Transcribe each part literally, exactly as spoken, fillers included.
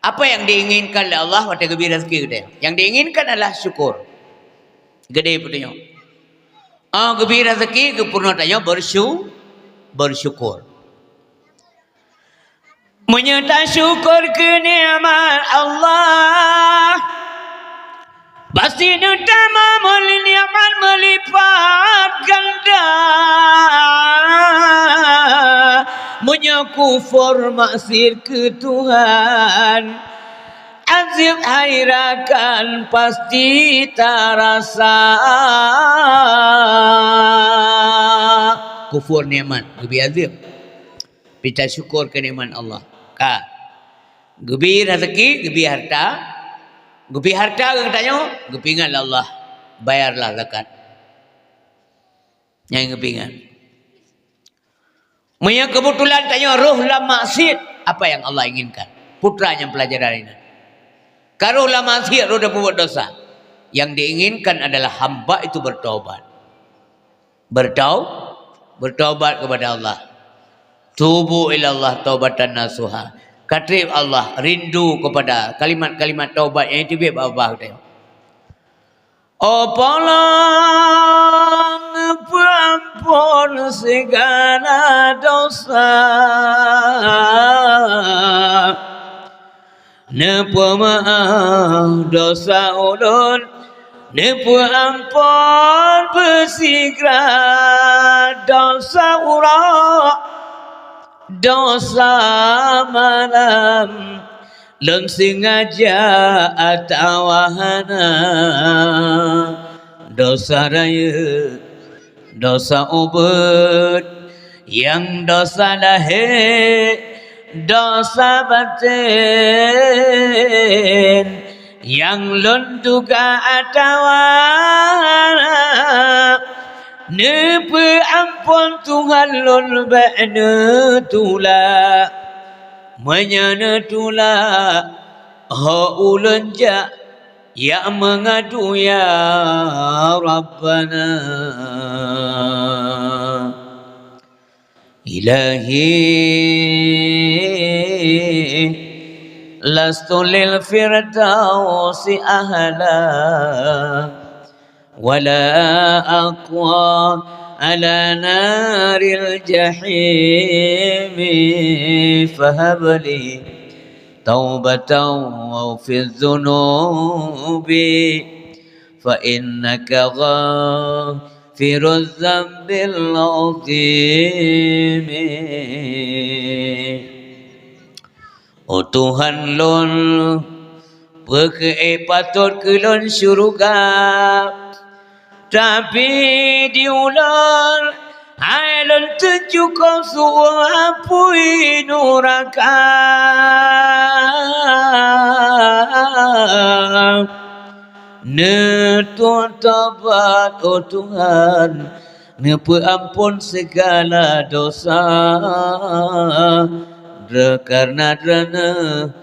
Apa yang diinginkan oleh Allah watée geubri rezeki geutanyoe? Yang diinginkan adalah syukur. Geude peutanyoe. Oh, geubri rezeki, geupeurunoe tanyoe bersyu-, bersyukur. Meunyoe tasyukur keu nikmat Allah, pasti neutamah meuli-, nikmat meulipat ganda. Meunyoe kufur maksiat keu Tuhan, azab hai rakan pasti tarasa. Kufur nikmat, geubri azab. Pita syukur keu nikmat Allah. Ka. Geubri rezeki, geubri harta. Geubri harta geutanyoe, geupeuingat lé Allah. Bayarlah zakat. Nyang geupeuingat. Meunyoe keubeutulan tanyoe roh lam maksiat, apa yang Allah inginkan? Putra nyang peulajaran ini. Ka roh lam maksiat, roh lam peubuet dosa. Yang diinginkan adalah hamba itu bertobat. Bertau-, bertobat kepada Allah. Tubu ilallah taubatan nasuha. Ka treb Allah, rindu kepada kalimat-kalimat taubat nyang teubiet bak babah geutanyoe. Oh, peuamphon sigala dosa. Neupeumeu'ah dosa ulôn, neupeuamphon beusigra dosa uroe, dosa malam, lôn sengaja atawa hana, dosa rayeuk, dosa ubit, nyang dosa lahé, dosa batén, nyang lôn duga atawa neupeuamphon Tuhan lôn bék neutulak. Meunyoe neutulak, ho ulôn jak, ya meungadu ya Rabbana. Ilahi, lastu lil firdausi ahla, wala aqwa ala naril jahimi, fahabli taubatan waghfir dzunubi, fa innaka ghafirudz dzambil 'azimi. Oh Tuhan lôn, peu kheueh patot keu lôn syeuruga, tapi di ulôn hai lôn teucukôp su apui nuraka. Neututobat, oh Tuhan, neupeuamphon sigala dosa, kareuna Droeneueh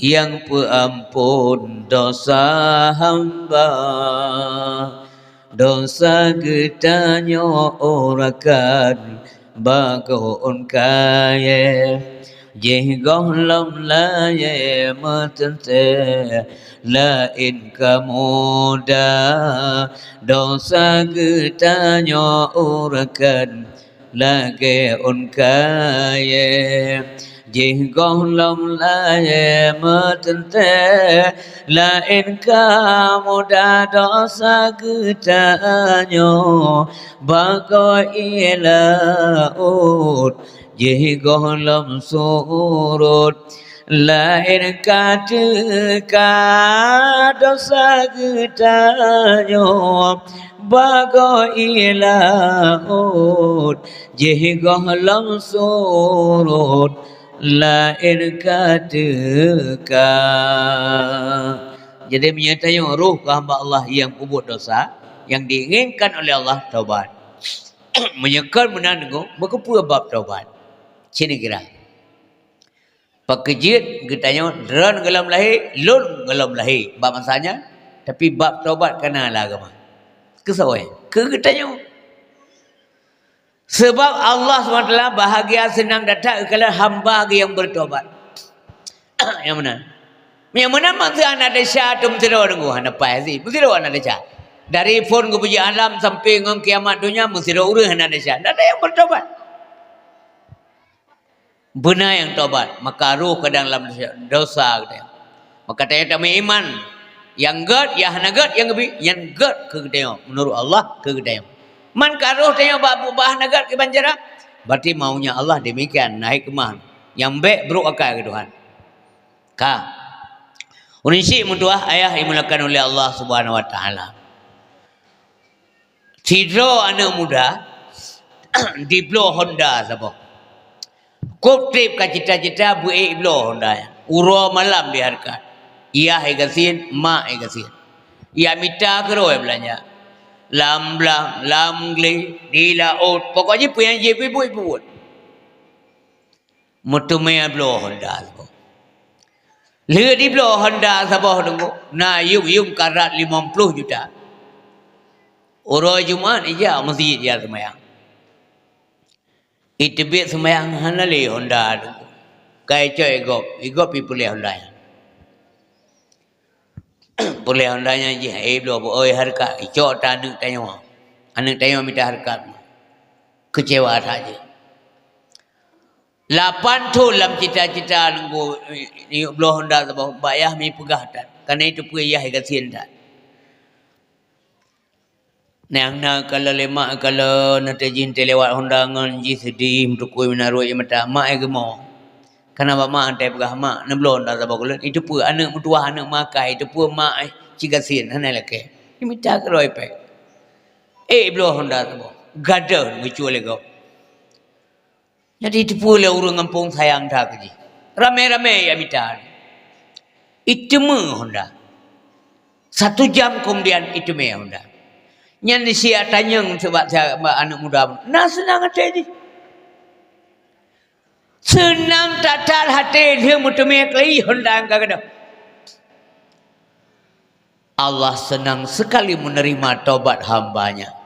nyang peuamphon dosa hamba. Dosa geutanyoe rakan bagoe ôn kayée, jih gohlom layée meuteuntée laén ka muda. Dosa geutanyoe rakan lagée ôn kayée, jih gohlom layée meuteuntée laén ka muda. Dosa geutanyoe bagoe ie laôt, jih gohlom surot laén ka teuka. Dosa geutanyoe bagoe ie laôt, jih gohlom surot laén ka teuka. Jadi, meunyoe tanyoe roh keu hamba Allah nyang peubuet dosa, yang diinginkan oleh Allah taubat. Meunyoe kon meunan, meukeupeue bab taubat? Sini kira. Pakri jeuet geutanyoe, droeneueh gohlom lahé, lôn gohlom lahé bak masa nyan, tapi bab taubat ka na lam agama. Keu soe? Keu geutanyoe. Sabab Allah subhanahu wa taala bahagia seunang that-that geukalon hamba Geuh nyang beutaubat. Nyang meunan. Nyang meunan manusia hana desya tu meusidroe deungoe, hana pai sih. Meusidroe hana desya. Dari phon geupeujeuet alam sampai ngon kiamat donya, meusidroe ureuëng hana desya. Tidak ada yang bertobat. Beuna nyang tobat, maka roh kadang lam dosa geutanyoe. Maka tanyoe tameuiman, nyang gét, nyang hana gét, nyang geubi, nyang gét keu geutanyoe, meunurot Allah keu geutanyoe. Man ka roh tanyoe bak, bak hana gét kiban cara, berarti maunya Allah demikian, na hikmah. Nyang bék brok akai keu Tuhan. Ka. Ureuëng syik meutuah ayah imulakan oleh Allah Subhanahu Wa Taala. Sidroe aneuëk muda dibloe Honda saboh. Kop treb ka cita-cita beuék bloe Honda nyan. Uroe malam di hareukat. Yah i gasien, mak i gasien. Yah mita keudroe beulanja. Lam blang, lam glé, di laôt, pokok jih peue nyang jipeubuet-buet. Meuteumé bloe Honda saboh. Lheueh dibloe Honda saboh teungku, na yum-yum karat limong ploh juta. Uroe Jumat ija meuseujid ija seumayang. Iteubiet seumayang hana lé Honda teungku. Ka icok igop, igop ipuléh Honda nyan. Puléh Honda nyan jih, eh, bloe beu oi hareukat, icok ta aneuëk tanyoe. Aneuëk tanyoe mita hareukat. Keucewa that jih. Lapan thon lam cita-cita nunggu, eh, niyok bloe Honda saboh, bak yah mi peugah that. Kana iteupeue yah i gasien that. Nyang na kalon lé mak kalon, na teuh jih teuh lewat Honda ngon jih seudeh, meutukui meunaroe ie mata, mak ai geumo. Kana bak mak teuh peugah, "Mak, neubloe Honda saboh keu lôn." Iteupeue aneuëk meutuwah, aneuëk makai, iteupeue mak ai ci gasien, hana lakée. Imita keudroe ipék. Eh, bloe Honda saboh. Gadôh meucue lé gob. Jadi, teupeu lé ureuëng gampông sayang that keu jih. Ramé-ramé ya mita. Iteumé Honda. Satu jam kemudian iteumé Honda. Nyan siat tanyong sebab sa-, bak aneuëk muda. Na seunang até jih. Seunang that-that até lheueh meuteumé keulai Honda nyang ka gadôh. Allah senang sekali menerima taubat hamba-Nya.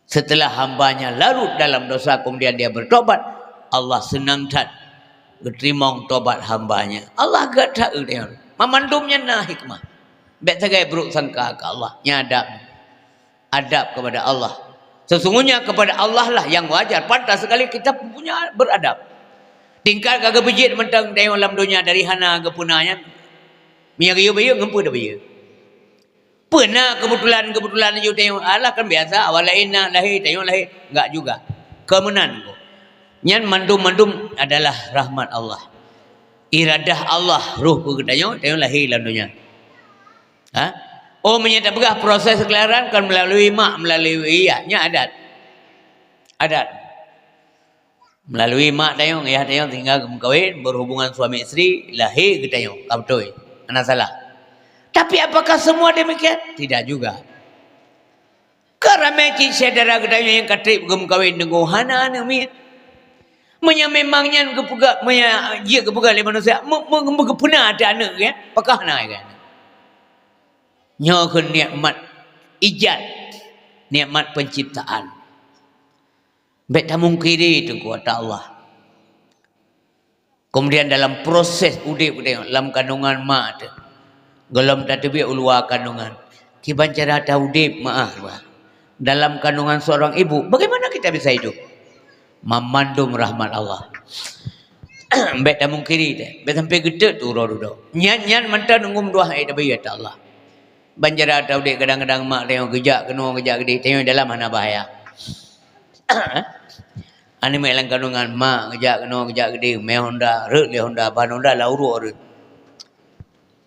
Setelah hamba-Nya larut dalam dosa, kemudian dia bertobat, Allah senang that geuteurimong tobat hamba-Nya. Allah gét that geutanyoe. Mamandum nyan na hikmah. Bék sagai brok sangka keu Allah. Nyan adab. Adab kepada Allah. Sesungguhnya kepada Allah lah yang wajar, pantas sekali kita punya beradab. Tingkat ka geupeujeuet mantong tanyoe lam donya dari hana geupeuna nyan. Meunyo geuyue bayeue, ngon peue tabayeue? Peue na keubeutulan-keubeutulan laju tanyoe? Alah, kan biasa, awak laén na lahé, tanyoe lahé. Enggak juga. Keu meunan kok. Nyan mandum-mandum adalah rahmat Allah. Iradah Allah roh keu geutanyoe, tanyoe lahé lam donya. Ha? Oh, meunyo tapeugah proses keulahiran kon meulalu mak, meulalu yah, nyan adat. Adat. Melalui mak tanyoe, ayah tanyoe sehingga geumeukawen, berhubungan suami isteri, lahé geutanyoe. Ka beutôi. Hana salah. Tapi apakah semua demikian? Tidak juga. Ka ramé cit syedara geutanyoe nyang ka treb geumeukawen deungon hana aneuëk miet. Meunyo memang nyan geupeugah, meunyo jeuet geupeugah lé manusia, me-, me-, geupeuna até aneuëk, kan? Pakah na, kan? Nyoe keuh nikmat ijad, nikmat penciptaan. Bék tamungkiri teungku ata Allah. Kemudian dalam proses udeb geutanyoe lam kandungan mak teuh, gohlom tateubiet u luwa kandungan, kiban cara taudeb meuah, bah. Dalam kandungan seorang ibu, bagaimana kita bisa hidup? Mamandum rahmat Allah. Bék tamungkiri teuh, bék sampai geutot uroe dudoe. Nyan, nyan mantong nunggu meudoa, eh, tabi ata Allah. Ban cara taudeb kadang-kadang mak tanyoe geujak keunoe, geujak keudeh, tanyoe dalam hana bahaya. Aneuëk miet lam kandungan mak geujak keunoe, geujak keudeh, mé Honda, rhot lé Honda, ban Honda lam uruek rhot.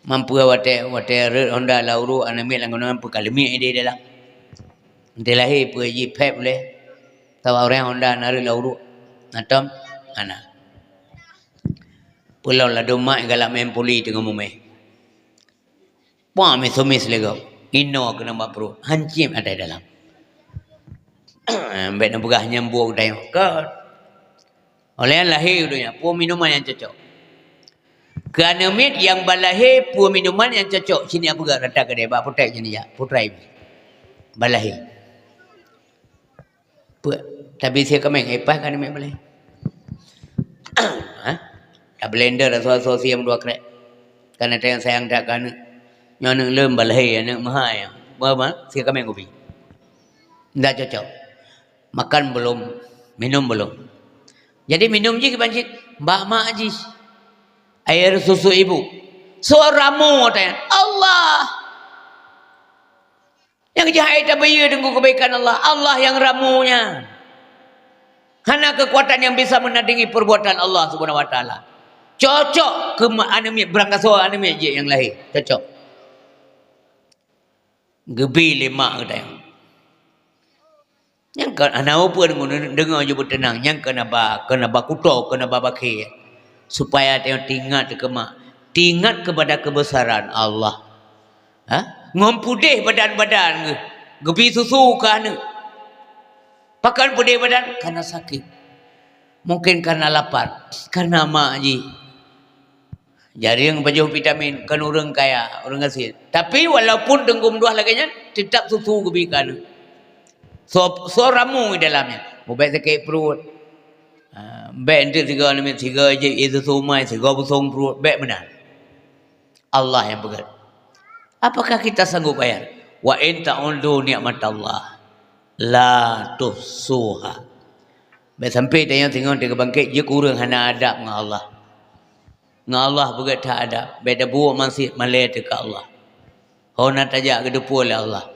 Mampu watée, watée rhot Honda lam uruek, aneuëk miet lam kandungan peukaleumiek idéh dalam. Enteuk lahé peue jih phet ulée. Tawa ureuëng Honda na rhot lam uruek. Na tom? Hana. Peulom ladom mak galak main poli teungoh mumeh. Puang misomis lego. Inoe keuneuk bak pruet. Hancim atai dalam. Bék neupeugah nyang buet geutanyoe. Kon. Oleh nyan lahé u donya, peue minuman nyang cocok. Keu aneuëk miet nyang ban lahé, peue minuman nyang cocok, sini peugah rata keudeh bak putéh jeunijak, putéh ibi. Ban lahé. Peue? Tabi sie kaméng, eh, paih ka neumiet balée. Ha? Ta blender asoe-asoe sie meudua krek. Kan ada nyang sayang that keu aneuk. Nyoe aneuk lôn balhé, aneuk meuhai. Bah, bah, sie kaméng kupi. Ndak cocok. Makan belum, minum belum. Jadi minum jih kiban cit bak mak jih. Air susu ibu. Soe ramu watée nyan? Allah. Nyang jeuet tabayeue deungon keubaikan Allah, Allah nyang ramu nyan. Hana keukuatan nyang bisa meunandingi perbuatan Allah Subhanahu wa Taala. Cocok keu ma-, aneuk miet, beurangkasoe aneuk miet jih nyang lahé. Cocok. Geubi lé mak geutanyoe. Nyang ka hana peue deungoe, deungoe jeuet beuteunang, nyang keuneuk ba, keuneuk ba kuto, keuneuk ba bakée. Supaya tanyoe teuingat keu mak, teuingat keupada keubeusaran Allah. Ha? Ngon pudeh badan-badan geuh, geubi susu keu aneuk. Pakon pudeh badan? Karena sakét. Mungkin karena lapar, karena mak jih. Jareueng pajoh vitamin, kon ureuëng kaya, ureuëng gasien. Tapi walaupun teunggom duah lagée nyan, teutap susu geubi keu aneuk. Soe, soe ramu di dalam nyan. Mubek sakét pruet. Ha, bek enteuk sigoe aneuk miet, sigoe jih ie susu mai, sigoe busong pruet, bek meunan. Allah nyang peugét. Apakah kita sanggup bayar? "Wa in ta'uddu ni'matallah la tuhsuha." Bek sampai tanyoe singoh teuka bangkét, jeuet keu ureuëng hana adab ngon Allah. Ngon Allah beugét that adab, bek tabuet maksiet malée teuh keu Allah. Ho na tajak geuteupeue lé Allah.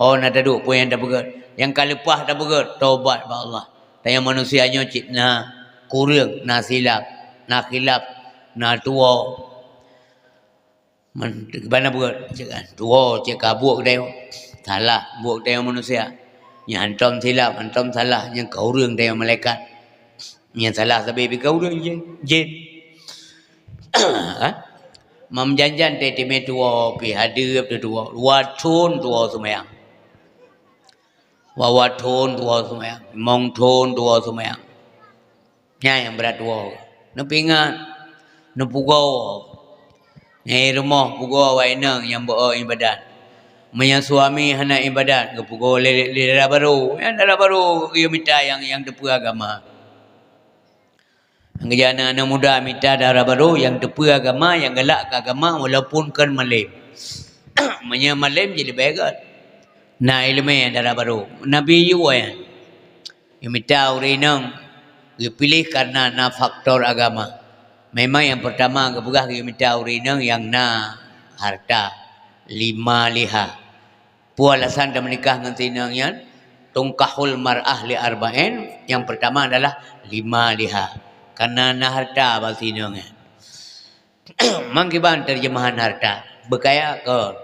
Ho na taduek peue nyang tapeugét. Nyang ka leupah tapeugét, tobat bak Allah. Tanyoe manusia nyoe cit na kureueng, na silap, na khilaf, na tuwoe. Man, bana buet, cit kan, tuwoe cit ka buet geutanyoe. Salah buet geutanyoe manusia. Nyang hantom silap, hantom salah, nyang ka ureuëng tanyoe malaikat. Nyang salah sabe pih ka ureuëng jin. Jin. Ha? Mam janjan teutimé tuwoe pih hadeue tuwoe. Dua thon tuwoe seumayang. Wawa thon tuwoe seumayang. Limong thon tuwoe seumayang. Nyan nyang brat tuwoe. Neupeuingat, neupugoe. Nyang i rumoh pugoe awak inong nyang beu-o iébadat. Meunyoe suami hana iébadat, geupugoe lé, lé dara barô. Nyang dara barô geuyue mita nyang, nyang teupeue agama. Nyang geujak aneuk-aneuk muda mita dara barô nyang teupeue agama, nyang galak keu agama walaupun kon malém. Meunyoe malém jih leubeh gét. Na iéleumé dara barô. Nabi yue nyan. Geumita ureuëng inong, geupiléh kareuna na faktor agama. Memang nyang peurtama geupeugah geumita ureuëng inong nyang na hareuta, limaliha. Peue alasan tameunikah ngon si inong nyan? Tunkahul mar'ah li arba'in, nyang peurtama adalah limaliha. Kareuna na hareuta bak si inong nyan. Mang kiban teurjeumahan hareuta? Beukaya kon?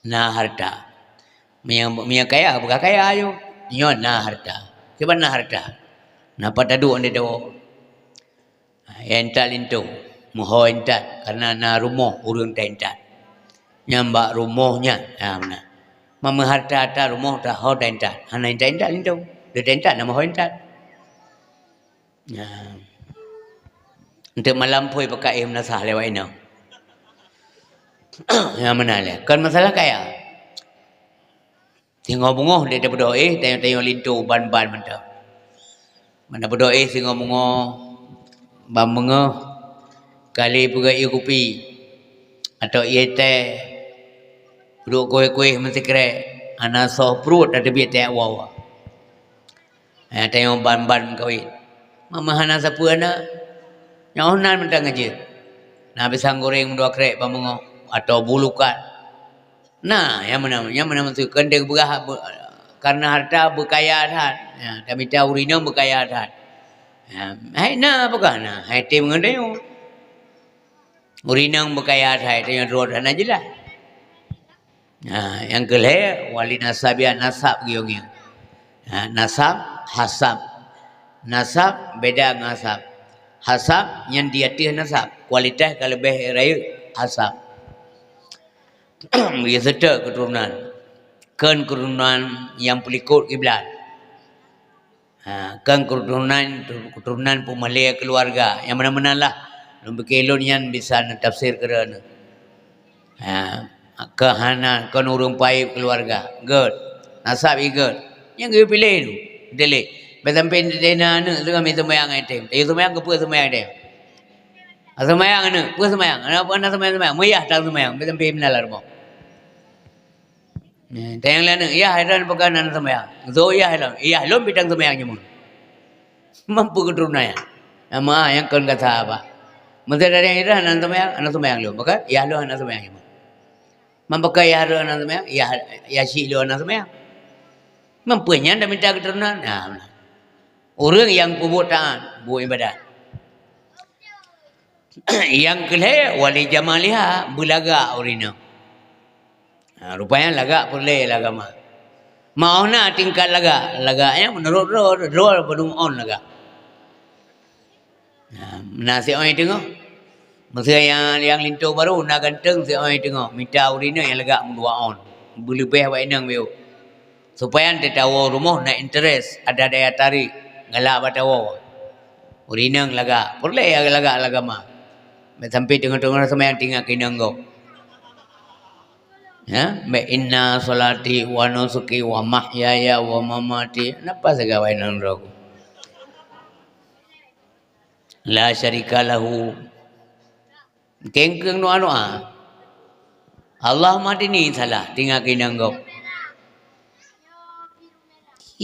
Na hareuta. Meunyoe, meunyoe kaya, beukaya ayue. Nyoe na hareuta. Kiban na hareuta? Na pat taduek nyoe? Nyang intat linto, meuho intat, kareuna na rumoh ureuëng ta intat. Nyan bak rumoh nyan, ha, meunan. Mameuhareuta ata rumoh ta ho ta intat, hana intat-intat linto. Di ta intat na meuho intat. Nyan. Enteuk malam phôi peukaéh meunasah lewat inong. Nyang meunan lé, kon masalah kaya. Singoh beungoh dek tapeudoh éh, tanyoe-tanyoe linto ban-ban mantong. Ban tapeudoh éh singoh beungoh, ban beungoh, kali peugah ié kupi, atau ié teh, peuduek kueh-kueh meusikrek, hana soh pruet tateubiet teuh awa-awa. Tanyoe ban-ban meukawen. Mama hana sapeue na. Nyoe nan mantong jeuet. Na pisang goreng meudua krek ban beungoh, atau bulukat. Na, nyang meunan, nyang meunan maksud keuneuk beugah, kareuna hareuta beukaya that. Ya, tamita ureuëng inong beukaya that. Ya, hai na peugah na, hai tem ngon tanyoe. Ureuëng inong beukaya that, tanyoe droe hana jeulaih. Ha, nyang keu lhée, wali nasab ya nasab giyong-giyong. Ha, nasab, hasab. Nasab beda ngon hasab. Hasab nyan di ateueh nasab, kualitas ka leubeh rayeuk hasab. Geuseutôt keuturonan. Kon keuturonan nyang peulikot kiblat. Ha, kon keuturonan, keuturonan peumalée keuluwarga. Nyang meunan-meunan lah. Lôn pike lôn nyan bisa neutafsir keudroe. Ha, keu hana kon ureuëng paib keuluwarga. Gét. Nasab ie gét. Nyang geupiléh tu. Délé. Bak sampai dena aneuk teungoh mi seumayang item. Tayu seumayang keupeue seumayang item? Seumayang aneuk, peue seumayang? Aneuk peue hana seumayang-seumayang? Meuyah tan seumayang, bèk sampoe meunan lam rumoh. Nyan, tanyong lé aneuk, "Yah, hai droen, pakon hana seumayang?" "Zoe, yah, hai droen." "Yah, lôn pih tan seumayang jameun." Mampu keuturonan nyan. Nama nyang kon gata, Pak? Meusé tanyong, "Yah, hana seumayang?" "Hana seumayang lôn." "Pakon?" "Yah lôn hana seumayang jameun." "Man pakon yah droen hana seumayang?" "Yah, yah chik lôn hana seumayang." Mampu nyan dah mita keuturonan. Nah, meunan. Ureueng nyang peubuet taat, buet ibadat. Nyang keu lhèe, wali jamaliha, beulagak ureueng inong. Ha, rupanya lagak peureulèe lam agama. Meu'oh na tingkat lagak, lagak nyan meunurot droe, droe padum on lagak. Ha, na si'oh teungoh. Meusé nyang, nyang linto barô na ganteng, si'oh teungoh. Mita ureueng inong nyang lagak meudua on. Beuleubeh awak inong beu. Supaya teuh tawoe rumoh na interes, ada daya tarik, galak bak tawoe. Ureueng inong lagak, peureulèe lagak lam agama. Bèk sampoe teungoh-teungoh seumayang tinggai keu inong gob. Ya, bèk, "Inna sholati wa nusuki wa mahyaya wa mamati." Napa sagai awak inong droe? "La syarika lahu." Kengkeng doa-doa. "Allah mahdini," salah, tinggai keu inong gob.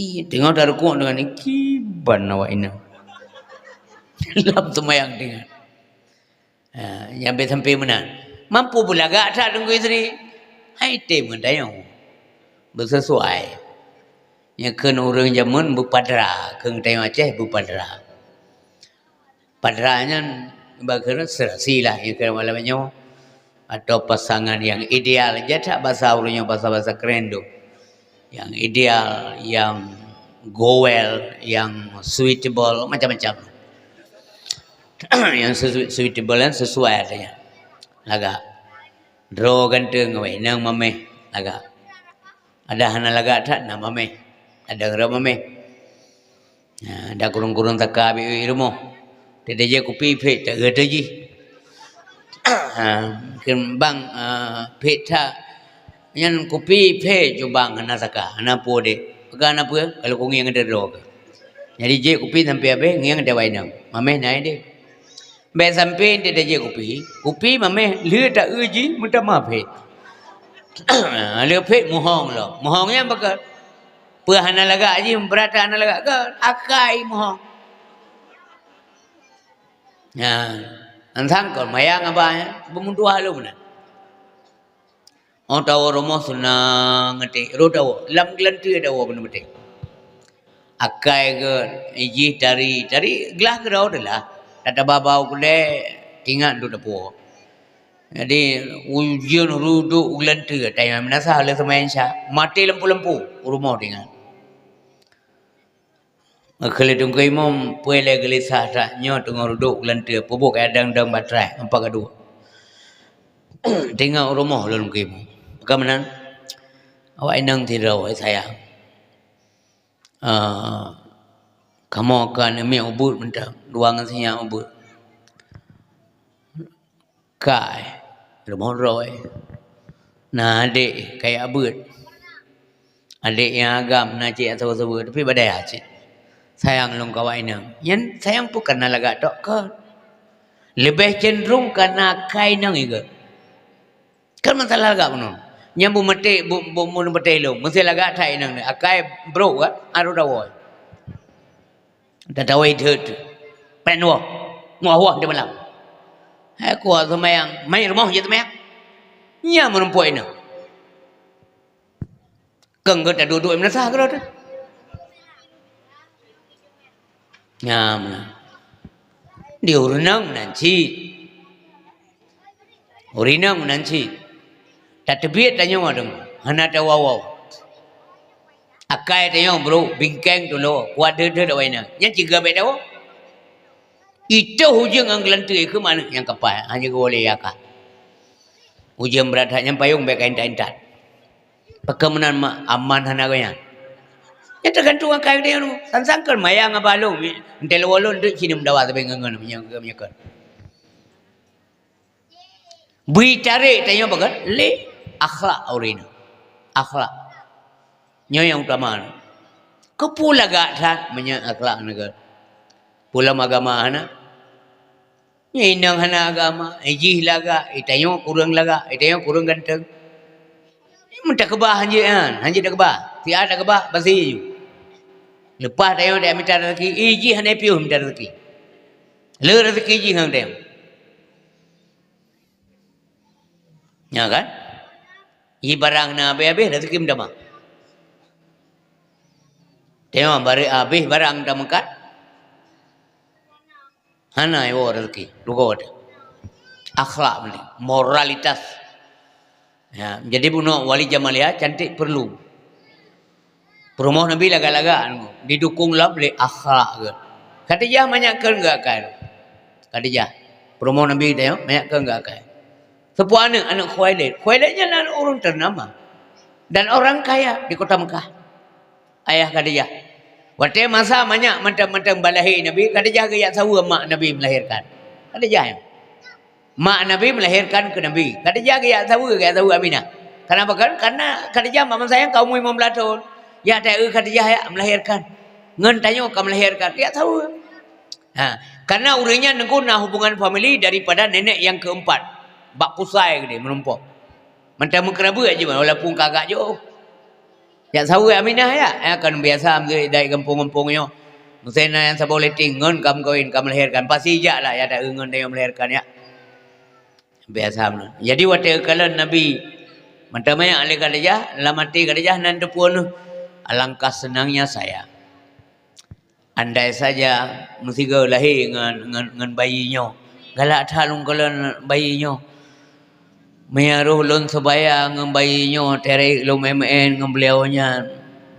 Ih, teungoh tarukuk deungon nyan, kiban awak inong. Lam seumayang tinggai. Ha, nyan bèk sampoe meunan. Mampu beulagak that Teungku Yusri. Hai tem ngon tanyoe. Beusesuai. Nyang kheun ureueng jameun beupadra, kheun tanyoe Aceh beupadra. Padra nyan bak kheun serasi lah nyang keu malam nyoe, atau pasangan yang ideal. Jeuet that basa ureueng nyoe, basa-basa keren tu. Yang ideal, yang go well, yang suitable, macam-macam. Yang sesu-, suitable kan sesuai artinya. Lagak. Droe ganteng, weh, nang mameh lagak. Ada hana lagak that na mameh. Ada ngon mameh. Ha, ada kureueng-kureueng taka beu i rumoh. Teuh tajép kupi phek tak gata jih. Ha, kheun bang, ah, phek that. Nyan kupi phek ju bang hana saka, hana peue deh. Peugah hana peue, kalau ku ngieng droe keuh. Jadi jép kupi sampai habéh, ngieng deh wai nang. Mameh na deh. Bèk sampoe teuh tajép kupi, kupi mameh lheueh ta-eu jih meutamah phek. Lheueh phek muhong lom. Muhong nyan pakon? Peue hana lagak jih, brat hana lagak keu akai muhong. Nyan, ansang kon mayang abah nyan, beumeutuah lom na. Oh, tawoe rumoh seunang até. Roh tawoe, lam geulanteue tawoe keuneuk maté. Akai geuh jih tari, tari glah keudroe teulah. Tataba bau keudè, tingat duek tapuwoe. Jadi, ujeuen rudok u geulanteue, tanyoe meunasah lé seumayang Isya, maté lampu-lampu u rumoh tingat. Geukheun lé Teungku Imum, peue lé geulisah that nyoe teungoh rudok geulanteue, peubuet keu dang-dang baterai, ampat ka duek. Tinggai u rumoh lôn Teungku Imum. Ka meunan, awak inong sidroe, wahai sayang. Ah, kamoe ka neumiet ubeuet mantong, dua ngon sinyak ubeuet. Kai, rumoh droe. Na adék kaya beuet. Adék nyang agam na cit saweue-saweue, tapi badai cit. Sayang lôn keu awak inong. Nyan sayang pih kana lagak tok kon. Leubeh cenderung kana akai inong igoe. Kan masalah lagak bunoe. Nyan beumaté, bu-, bu-, bu-, beumaté lôn. Meusé lagak that inong nyan. Akai brok kan, arô dawoe. Tatawai deuet. Pen woe. Muah-woh di malam. Hai kuah seumayang, mai rumoh jeuet seumayang. Nyan meureumpok inong. Keng geuh taduek-duek meunasah keudroe teuh. Nyan meunan. Di ureueng inong nan cit. Ureueng inong nan cit. Tateubiet tanyoe deungon hana tawoe-woe. Akai tanyoe brok, bingkeng tulo, kuat deuh-deuh awai na. Nyan cit geuh bèk tawoe. Itôh ujeuen ngon geulanteue keu manok nyang kapai, hana geuwoe lé akai. Ujeuen brat that nyan payong bèk ka intat-intat. Pakon meunan mak aman hana geuh nyan. Nyan teugantung akai geutanyoe. Sang-sang kon mayang abah lôn, entée lôn, lôn deuek sineum dawa sabe ngon-ngon meunyoe, meunyoe kon. Bri tarek tanyoe pakon? Lé akhlak ureueng inong. Akhlak. Nyoe nyang utama. Keupeue lagak that meunyoe akhlak hana gèt. Peue lam agama hana? Nyan inong hana agama, ijih lagak, itanyoe kureueng lagak, itanyoe kureueng ganteng. Meutakeuba hanjeuet nyan, hanjeuet takeuba. Siat takeuba, basi ju. Leupah tanyoe dak mita rezeki, ijih hana piôh mita rezeki. Le rezeki jih ngon tanyoe. Ya kan? Ji barang na habéh-habéh, rezeki meutamah. Tengok, bari habéh barang tameukat. Hana iwoe rezeki, rugoe teuh. Akhlak penting, moralitas. Ya, jadi bunoe wali jamalia cantik perlu. Peurumoh Nabi lagak-lagak, didukung lom lé akhlak geuh. Khadijah manyak kheun geuh akai. Khadijah, peurumoh Nabi teuh manyak kheun geuh akai. Seupôt aneuk, aneuk Khuwailid. Khuwailid nyan aneuk ureueng ternama dan orang kaya di kota Mekah. Ayah Khadijah. Watée masa manyak mantong-mantong balahé Nabi, Khadijah geujak saweue mak Nabi melahirkan. Khadijah nyan. Mak Nabi melahirkan keu Nabi. Khadijah geujak saweue, geujak saweue Aminah. Kenapa kan? Karena Khadijah mak masa nyan ka umu limong blaih thon. Ya, taeu Khadijah ya melahirkan. Ngon tanyoe ka melahirkan. Geujak saweue. Ha, karena ureueng nyan nunggu na hubungan famili daripada nenek yang keempat. Bak Kusai geude meureumpok. Mantong meukeureubeuen jih, walaupun ka agak jiôh. Jak saweue Aminah ya, ya kan biasa meusidak gampông-gampông nyoe. Meusé na nyang saboh leteng ngon ka meukawen, ka melahirkan. Pasti jak lah ya taeu ngon tanyoe melahirkan ya. Biasa meunan. Jadi watée geukalon Nabi mantong manyak lé Khadijah, lam até Khadijah nan teupeue neuh, "Alangkah senangnya saya." Andai saja meusigoe lahé ngon, ngon, ngon bayi nyoe. Galak that lôn kalon bayi nyoe. Meunyo roh lôn seubaya ngon bayi nyoe, teurek lôn meu'én-meu'én ngon beuliau nyan.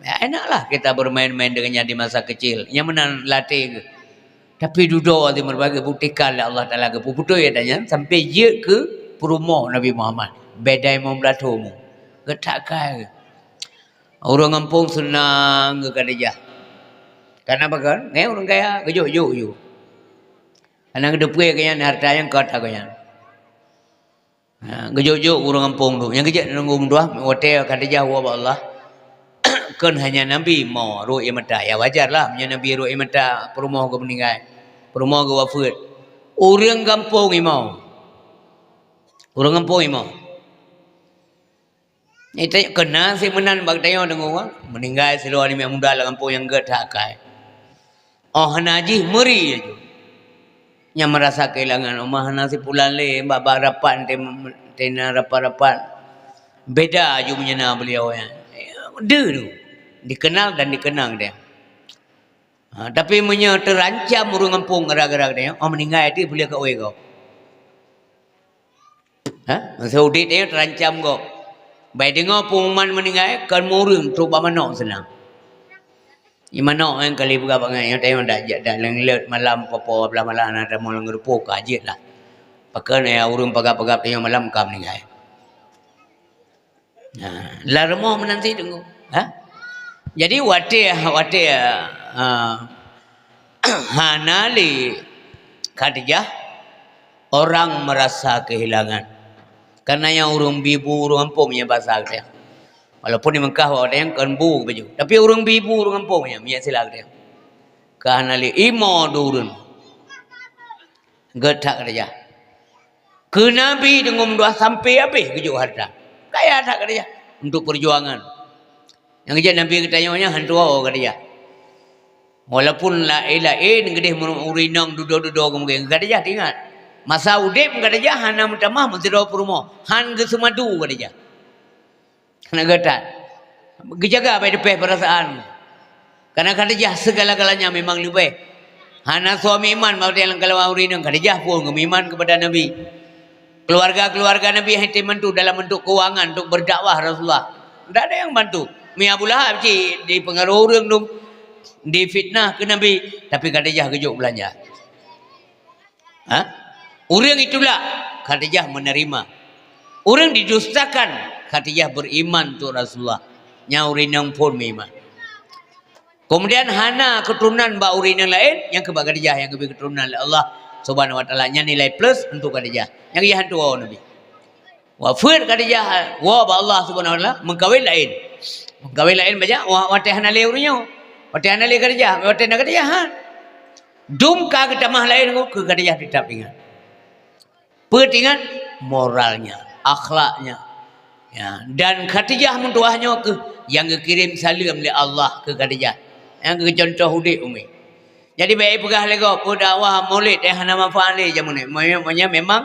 Ya, enaklah kita bermain-main dengan nyan di masa kecil. Nyang meunan lam até geuh. Tapi dudoe di meureubagai buktikan lé Allah Taala geupeubeutôi ata nyan sampai jeuet keu peurumoh Nabi Muhammad. Beda limong blaih thon. Geutak kai. Ureueng gampông seunang keu Khadijah. Karena pakon? Ngon ureueng kaya, geujok-jok ju. Hana geuteupeue keu nyan hareuta nyang ka that keu nyan. Ha, geujok-jok ureueng gampông tu. Nyang geujak nunggu meutuah, watée Khadijah woe bak Allah. Kon hanya Nabi mo rhot ie mata. Ya wajar lah, meunyoe Nabi rhot ie mata, peurumoh geuh meuninggai. Peurumoh geuh wafeuet. Ureueng gampông imoe. Ureueng gampông imoe. Nyan teuk keunan si meunan bak tanyoe deungoe, meuninggai sidroe aneuk muda lam gampông nyang gét that akai. Oh hana jih meuri laju. Nyang meurasa keuhilangan, oh ma hana si pulan lé, bak-bak rapat teuh, teuh na rapat-rapat. Beda laju meunyoe na beuliau nyan. Deuh tu. Dikenal dan dikenang dia. Ha, tapi meunyoe teurancam ureueng gampông gara-gara dia, oh meuninggai teuh puléh keu awé gob. Ha? Masa udép nyan teurancam gob. Bai deungoe pengumuman meuninggai, kon meu ureueng trok bak manok seunang. Di manok nyan kali peugah bangai, nyoe tayong dak jak dak leng let malam popo blah malam na tamu lam geureupoh ka jeuet lah. Pakon ya ureueng pagab-pagab tanyoe malam ka meuninggai. Nah, lam rumoh meunan sit teungku. Ha? Jadi watée watée ha, hana lé Khadijah orang merasa kehilangan. Karena nyang ureueng bi bu ureueng gampông nyang basa geutanyoe. Walaupun di Mekah watée nyan kon bu baju, tapi ureueng bi bu ureueng gampông nyang minyak sila geutanyoe. Ka hana lé imo dua ureueng. Gét that Khadijah. Keu Nabi deungon meudoa sampai habéh geujok hareuta. Kaya that Khadijah untuk peujuangan. Nyang geujak Nabi geutanyoe nyan hantu awoe Khadijah. Walaupun laén-laén geudeh ureueng inong dudoe-dudoe keumugen, Khadijah teuingat. Masa udép Khadijah hana meutamah meusidroe peurumoh, han geuseumadu Khadijah. Hana geutat. Geujaga bai teupeh peurasaan. Karena Khadijah segala-galanya memang leubeh. Hana suami iman bak watée lam keuluwarga ureueng inong, Khadijah pun geumeuiman kepada Nabi. Keluarga-keluarga Nabi han tem bantu dalam bentuk keuangan untuk berdakwah Rasulullah. Tidak ada yang bantu. Mi Abu Lahab cit dipengaruh ureueng tu, difitnah keu Nabi, tapi Khadijah geujok beulanja. Ha? Ureueng itulak, Khadijah menerima. Ureueng didustakan, Khadijah beriman untuk Rasulullah. Nyang ureueng inong phon meuiman. Kemudian hana keuturonan bak ureueng inong laén, nyang keu bak Khadijah nyang geubri keuturonan lé Allah Subhanahu wa Taala. Nyan nilai plus untuk Khadijah. Nyang geuhantu Nabi. Wafeuet Khadijah, woe bak Allah Subhanahu wa Taala, meukawen laén. Meukawen laén bajak, wa-, watée hana lé ureueng nyoe. Watée hana lé Khadijah, watée na Khadijah, ha. Dum ka geutamah laén, keu Khadijah teutap ingat. Peue teuingat? Moralnya, akhlaknya. Ya, dan Khadijah meutuah nyoe keuh nyang geukirém saleuem lé Allah keu Khadijah. Nyang keuh contoh udép umi. Jadi bèk peugah lé gob, "Peue dakwah Maulid, eh, hana manfaat lé jameun nyoe." Meunyoe, meunyoe memang,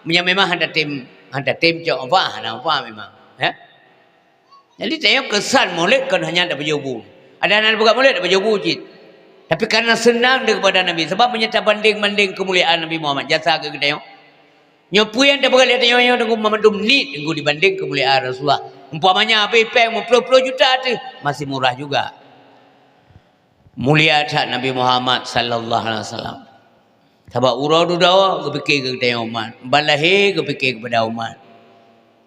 meunyoe memang hana tem, hana tem cok manfaat, hana manfaat memang. Ya. Jadi, tanyoe keusan Maulid kon hanya tapajoh bu. Ada hana tapeugah Maulid, tapajoh bu cit. Tapi karena seunang daripada Nabi. Sebab meunyoe tabandeng-bandeng keumuliaan Nabi Muhammad, jasa keu geutanyoe. Nyoe peue nyang tapeugah lé tanyoe nyoe teungku mandum nit teungku dibandeng keumuliaan Rasulullah. Umpamanya habéh péng meuploh-ploh juta teuh, masih murah juga. Mulia that Nabi Muhammad sallallahu alaihi wasallam. Sabab uroe dudoe geupike keu geutanyoe umat, ban lahé geupike keupada umat.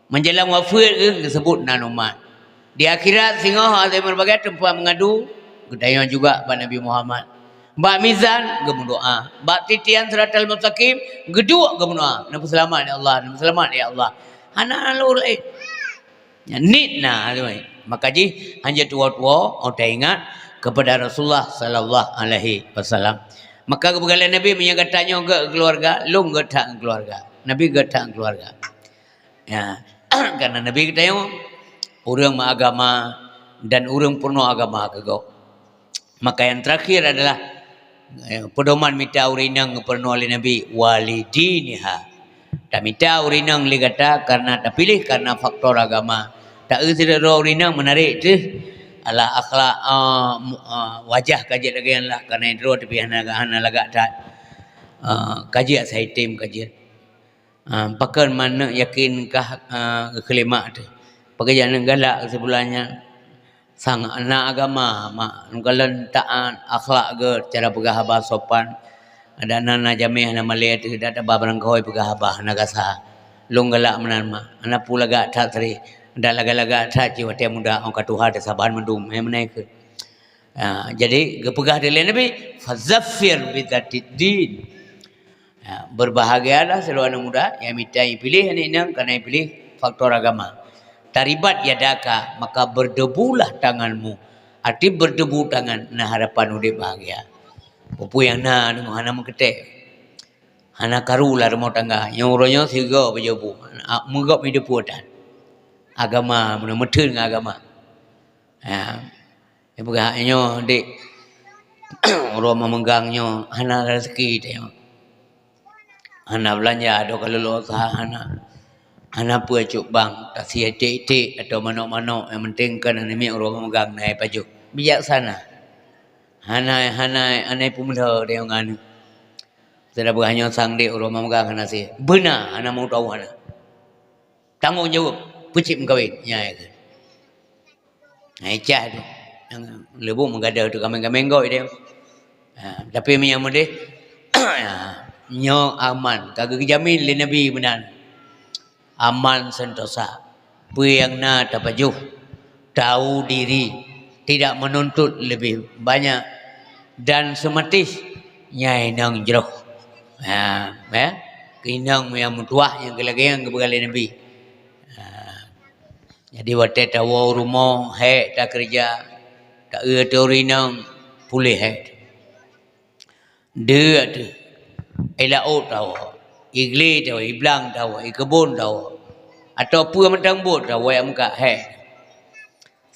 Menjelang wafeuet geuh geuseubut nan umat. Di akhirat singoh hana meubagée teumpat meungadu, geutanyoe juga bak Nabi Muhammad. Bak mizan geumeudoa, bak titian siratal mustaqim geuduek geumeudoa. Neupeuseulamat ya Allah, neupeuseulamat ya Allah. Hana lôn laén. Nyan nit na, maka jih hanjeuet tuwoe-tuwoe, oh, taingat kepada Rasulullah sallallahu alaihi wasallam. Maka geupeugah lé Nabi, "Meunyoe gata nyoe gét keuluwarga, lôn gét that keuluwarga." Nabi gét that keuluwarga. Ya, karena Nabi geutanyoe ureuëng meuagama dan ureuëng peurunoe agama keu gob. Maka yang terakhir adalah, eh, pedoman mita ureuëng inong geupeurunoe lé Nabi, walidiniha. Tamita ureuëng inong lé gata karena tapiléh karena faktor agama. Taeu sidroe ureuëng inong meunarek teuh, alah akhlak, ah, mu-, ah, wajah ka jeuet lagée nyan lah, karena droe tapi hana, hana lagak that. Ah, ka jeuet asai tem ka jeuet. Ah, pakon manök yakin kah, ah, geukeulimak teuh. Pakon jak galak sibulan nyan. Sang na agama, mak, lôn kalon taát, akhlak gét, cara peugah haba sopan. Adak na, na jamé hana malée teuh, dak taba barangkaho peugah haba hana gasa. Lôn galak meunan, mak. Hana peue lagak that teuh. Dak lagak-lagak that cit watée muda, oh, ka tuha teuh saban mandum, eh, meunan keuh. Ah, jadi geupeugah lé Nabi, "Fazafir bidzatid din." Ya, berbahagialah sidroe aneuëk muda nyang mita jipiléh aneuëk inong karena jipiléh faktor agama. Taribat yadaka, maka berdebulah tanganmu. Arti berdebu tangan, na harapan udép bahagia. Peue-peue nyang na deungon hana meukeutée. Hana karu lam rumoh tangga. Nyoe uroe nyoe sigoe bajée bu. Meugop hidup puatan. Agama, meuteun ngon agama. Ya. Ipeugah nyoe, "Dek, uroe meumeugang nyoe hana raseuki tanyoe. Hana beulanja, adoe ka lulus useuha hana. Hana peue cok bank, tasie iték-iték atau manok-manok, nyang penting kan aneuk miet uroe meumeugang na pajoh." Bijaksana. Hana, hana, hana peumeulhö tanyoe ngon aneuk. Teupeugah nyoe sang dek uroe meumeugang hana sie. Beuna, hana mau tahu hana. Tanggong jaweueb peucit meukawen, nyan keuh. Hai cah tu. Nyang leubu meugadôh tu kaméng-kaméng gob idéh. Ha, tapi meunyoe meudeh, nyoe aman, ka geujamin lé Nabi meunan. Aman sentosa. Peue nyang na tapajoh, tahu diri, tidak menuntut lebih banyak dan seumatéh nyan inong jroh. Ha, ya. Inong nyang meutuah nyang geulagée nyang geupeugah lé Nabi. Ha. Jadi watée tawoe u rumoh hék takeureuja, taeu ateueh ureuëng inong puléh hék. Deuk teuh, i laôt tawoe, i glé tawoe, i blang tawoe, i keubon tawoe, atawa peue mantong buet tawoe, jak meukat hék.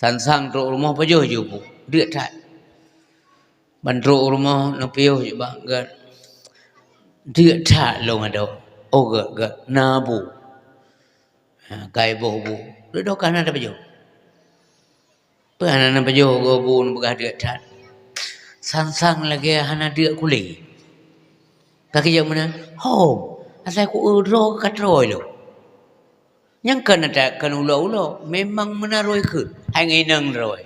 Sang-sang trok u rumoh pajoh ju bu, deuk that. Ban trok u rumoh neupiôh ju bak gét. Deuk that lôn adoe. Oh gét, gét, na bu. Ha, kai boh bu. Dudoe ka hana tapajoh. Peue hana na pajoh goe bu neupeugah deuk that. Sang-sang lagée hana deuk kulé. Ka kijak meunan, "Hom, asai ku eu droe ka troe lôn." Nyang keu na that keu ulo-ulo, memang meunan roe kheun, hai ngon inong droe.